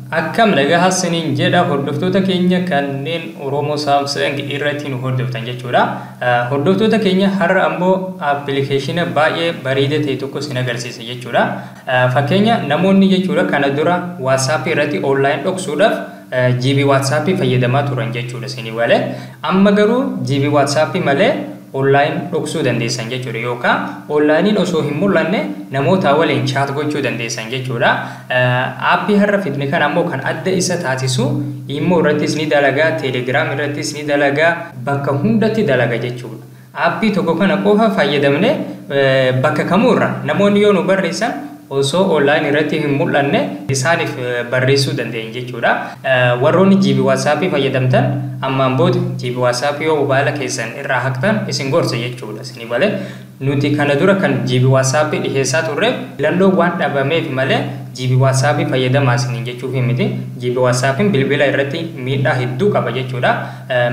Akkam nagaa isiniin jedha hordoftoota keenya kanneen Oromoo Samsung irratti nu hordoftan jechuudha. Hordoftoota keenya har'a ammoo appilikeeshina baay'ee bareeda ta'e tokko isin agarsiisa jechuudha. Fakkeenya namoonni jechuudha kana dura WhatsApp irratti online dhoksuudhaaf GB WhatsApp fayyadamaa turan jechuudha isinii malee. Amma garuu GB WhatsApp malee online dhoksuu dandeessan jechuudha yookaan onlaayiniin osoo hin mul'anne namoota waliin chat gochuu dandeessan jechuudha. Aappii har'a fidne kana ammoo kan adda isa taasisu Imo irrattis ni dalagaa, Telegram irrattis ni dalagaa, bakka hundatti dalaga jechuudha. Aappii tokko kana qofa fayyadamne bakka kamuurra namoonni yoo nu barreessan osoo online irratti hin mul'anne isaaniif barreessuu dandeenya jechuudha. Warroonni GB WhatsApp fayyadamtan ammaan booda GB WhatsApp yoo mobaayila keessan irraa haqtan isin gorsa jechuudha. Isinii malee nuti kana dura kan GB WhatsApp dhiheessaa turre filannoo waan dhabameef malee GB WhatsApp fayyadamaa isiniin jechuuf miti. GB WhatsAppin bilbila irratti miidhaa hedduu qaba jechuudha.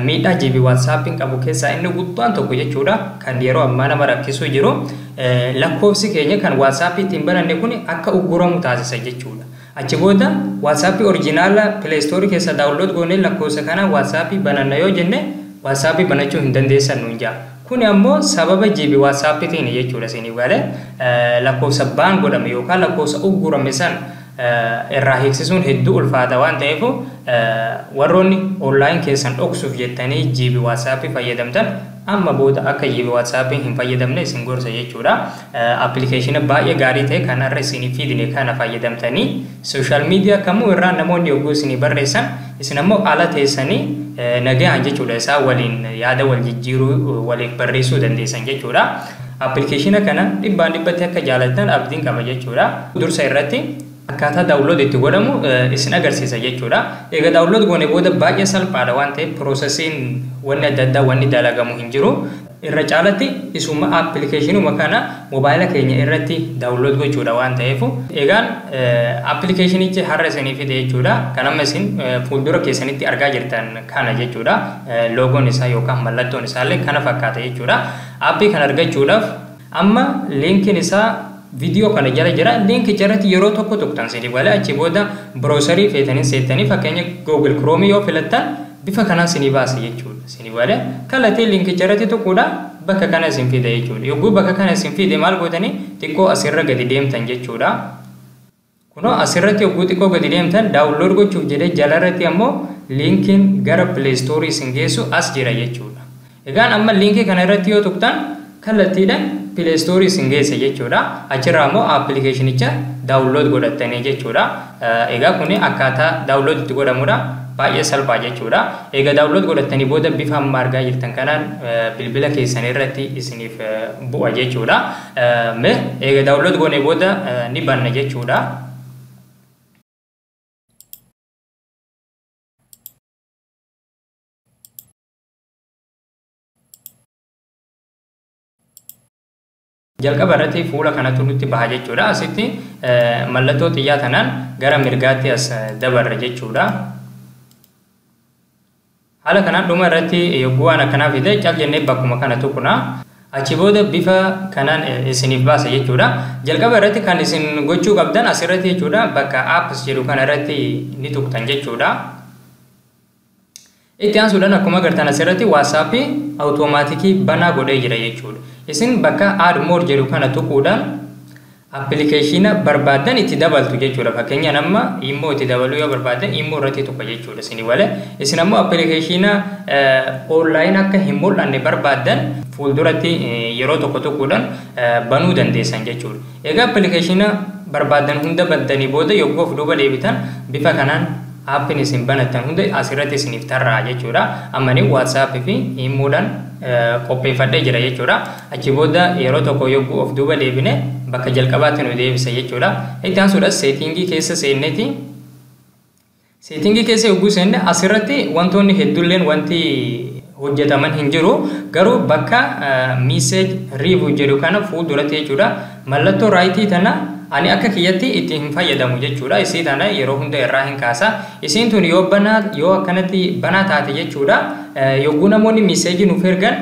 Miidhaa GB WhatsAppin qabu keessaa inni guddaan tokko jechuudha kan yeroo ammaa nama rakkisuu jiru lakkoofsi keenya kan WhatsApp ittiin bananne kun akka ugguramu taasisa jechuudha. Achi booda WhatsApp oriijinaala Play Store keessa download goonee lakkoofsa kana WhatsApp bananna yoo jenne WhatsApp banachuu hin dandeessan nuun jaa. Kun ammoo sababa GB WhatsAppitiin jechuudha isinii galee lakkoofsa baan godhame yookaan lakkoofsa uggurame san irraa hiiksisuun hedduu ulfaata waan ta'eef warroonni online keessan dhoksuuf jettanii GB WhatsApp fayyadamtan amma booda akka GB WhatsApp hin fayyadamne isin gorsa jechuudha. Appilikeeshina baay'ee gaarii ta'e kan har'a isinii fidne kana fayyadamtanii social media kamuu irraa namoonni yogguu isinii barreessan isin ammoo ala teessanii nagaan jechuudha isaa waliin yaada wal jijjiiruu waliif barreessuu dandeessan jechuudha. Appilikeeshina kana dhibbaan dhibbatti akka jaalattan abdiin qaba jechuudha. Dursa irratti akkaataa download itti godhamu isin agarsiisa jechuudha. Egaa download goone booda baay'ee salphaadha waan ta'eef piroosesiin wanni adda addaa wanni dalagamu hin jiru. Irra caalatti isuma appilikeeshinuma kana mobaayila keenya irratti download gochuudha waan ta'eef egaan appilikeeshinichi har'a isinii fide jechuudha. Kan amma isin fuuldura keessanitti argaa jirtan kana jechuudha. Loogoon isaa yookaan mallattoon isaallee kana fakkaata jechuudha. Aappii kana argachuudhaaf amma liinkiin isaa viidiyoo kana jala jira. Liinkicha irratti yeroo tokko tuqxan isinii malee achi booda biroosarii feetanii seettanii fakkeenya Google Chrome yoo filattan bifa kanaan isinii baasa jechuudha. Isinii malee kallattii liinkicha irratti tuquudha bakka kana isin fida jechuudha. Yogguu bakka kana isin fide maal gootanii xiqqoo asirra gadi deemtan jechuudha. Kunoo asirratti yogguu xiqqoo gadi deemtan daawunlood gochuuf jedhee jalarratti ammoo liinkiin gara Play Store isin geessu as jira jechuudha. Egaan amma liinkii kana irratti yoo tuqxan kallattiidhaan Play Store isin geessa jechuudha. Achirraa ammoo appilikeeshinicha daawunlood godhattanii jechuudha. Egaa kuni akkaataa daawunlood itti godhamudha. Baay'ee salphaa jechuudha. Egaa daawunlood godhattanii booda bifa amma argaa jirtan kanaan bilbila keessan irratti isiniif bu'a jechuudha. Mee egaa daawunlood goonee booda ni banna jechuudha. Jalqaba irratti fuula kanatu nutti baha jechuudha. Asitti mallattoo xiyyaa tanaan gara mirgaatti as dabarra jechuudha. Haala kanaan dhuma irratti yogguu waan akkanaa fide cal jennee bakkuma kana tuqna. Achi booda bifa kanaan isiniif baasa jechuudha. Jalqaba irratti kan isin gochuu qabdan asirratti jechuudha bakka apps jedhu kana irratti ni tuqxan jechuudha. Itti aansuudhaan akkuma agartan asirratti WhatsApp awutomaatikii banaa godhee jira jechuudha. Isin bakka add more jedhu kana tuquudhaan appilikeeshina barbaaddan itti dabaltu jechuudha. Fakkeenyaan amma Imo itti dabaluu yoo barbaaddan Imo irratti tuqa jechuudha isinii malee. Isin ammoo appilikeeshina online akka hin mul'anne barbaaddan fuulduratti yeroo tokko tuquudhaan banuu dandeessan jechuudha. Egaa appilikeeshina barbaaddan hunda bantanii booda yogguu of duuba deebitan bifa kanaan aappiin isin banattan hunda asirratti isiniif tarraa jechuudha. Amma ni WhatsApp fi Imoodhaan qopheeffadhee jira jechuudha. Achi booda yeroo tokko yogguu of duuba deebine bakka jalqabaatti nu deebisa jechuudha. Itti aansuudhaan seetingii keessa seenneeti. Seetingii keessa yogguu seenne asirratti wantoonni hedduulleen wanti hojjetaman hin jiru. Garuu bakka message review jedhu kana fuulduratti jechuudha. Mallattoo raayitii tana ani akka kiyyatti itti hin fayyadamu jechuudha. Isii tana yeroo hunda irraa hin kaasa. Isiin tun yoo banaa yoo akkanatti banaa taate jechuudha. Yogguu namoonni miseejii nuuf ergan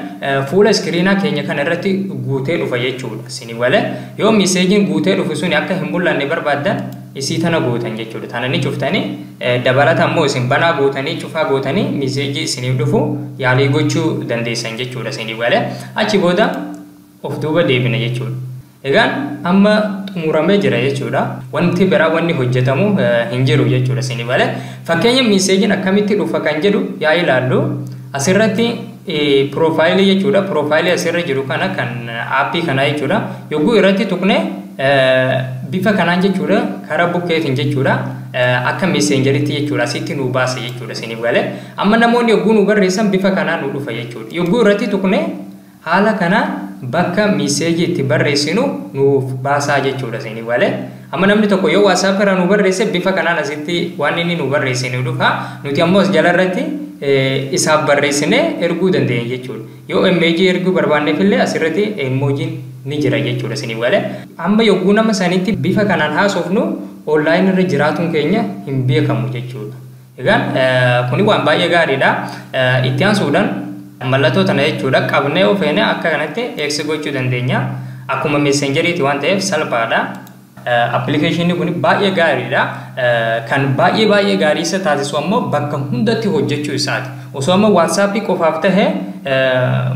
fuula iskiriinaa keenya kana irratti guutee dhufa jechuudha. Isinii malee yoo miseejiin guutee dhufu suni akka hin mul'anne barbaaddan isii tana gootan jechuudha. Tana ni cuftanii, dabalata ammoo isin banaa gootanii, cufaa gootanii message isiniif dhufu yaalii gochuu dandeessan jechuudha isiniif galee. Achi booda of duuba deebina jechuudha. Egaan amma xumuramee jira jechuudha. Wanti biraa wanni hojjetamu hin jiru jechuudha isiniif galee. Fakkeenya messageiin akkamitti dhufa kan jedhu yaa ilaallu. Asirratti profile jechuudha. Profile asirra jiru kana kan app kanaa jechuudha. Yogguu irratti tuqne bifa kanaan jechuudha, karaa bukkeetiin jechuudha, akka Messengeritti jechuudha, asitti nu baasa jechuudha isiniif galee. Amma namoonni yogguu nu barreessan bifa kanaan nu dhufa jechuudha. Yogguu irratti tuqne haala kanaan bakka message itti barreessinu nuuf baasaa jechuudha isiniif galee. Amma namni tokko yoo WhatsApp irraa nu barreesse bifa kanaan asitti waan inni nu barreesse nu dhufa. Nuti ammoo as jala irratti isaaf barreessine erguu dandeenya jechuudha. Yoo emoji erguu barbaanneef illee asirratti emojiin ni jira jechuudha isiniif galee. Amma yogguu nama sanitti bifa kanaan haasofnu online irra jiraatuun keenya hin beekamu jechuudha. Egaan kuni waan baay'ee gaariidha. Itti aansuudhaan mallattoo tana jechuudha qabnee yoo feene akka kanatti eegsi gochuu dandeenya. Akkuma Messengeriiti waan ta'eef salphaadha. Appilikeeshinii kun baay'ee gaariidha. Kan baay'ee baay'ee gaarii isa taasisu ammoo bakka hundatti hojjechuu isaati. Osoo amma WhatsAppii qofaaf tahe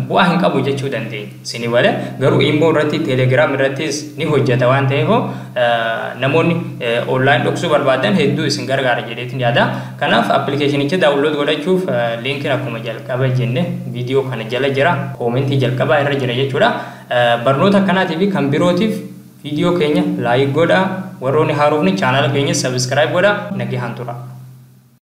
bu'aa hin qabu jechuu dandeenya. Isinii malee garuu Imo irratti, Telegram irrattis ni hojjeta waan ta'eef namoonni online dhoksuu barbaadan hedduu isin gargaara jedheetiin yaada. Kanaaf appilikeeshinicha download godhachuuf linkiin akkuma jalqaba jenne viidiyoo kana jala jira. Comment jalqabaa irra jira jechuudha. Barnoota akkanaatii fi kan birootiif viidiyoo keenya like godhaa. Warroonni haarofni chaanaala keenya subscribe godhaa. Nagaan tura.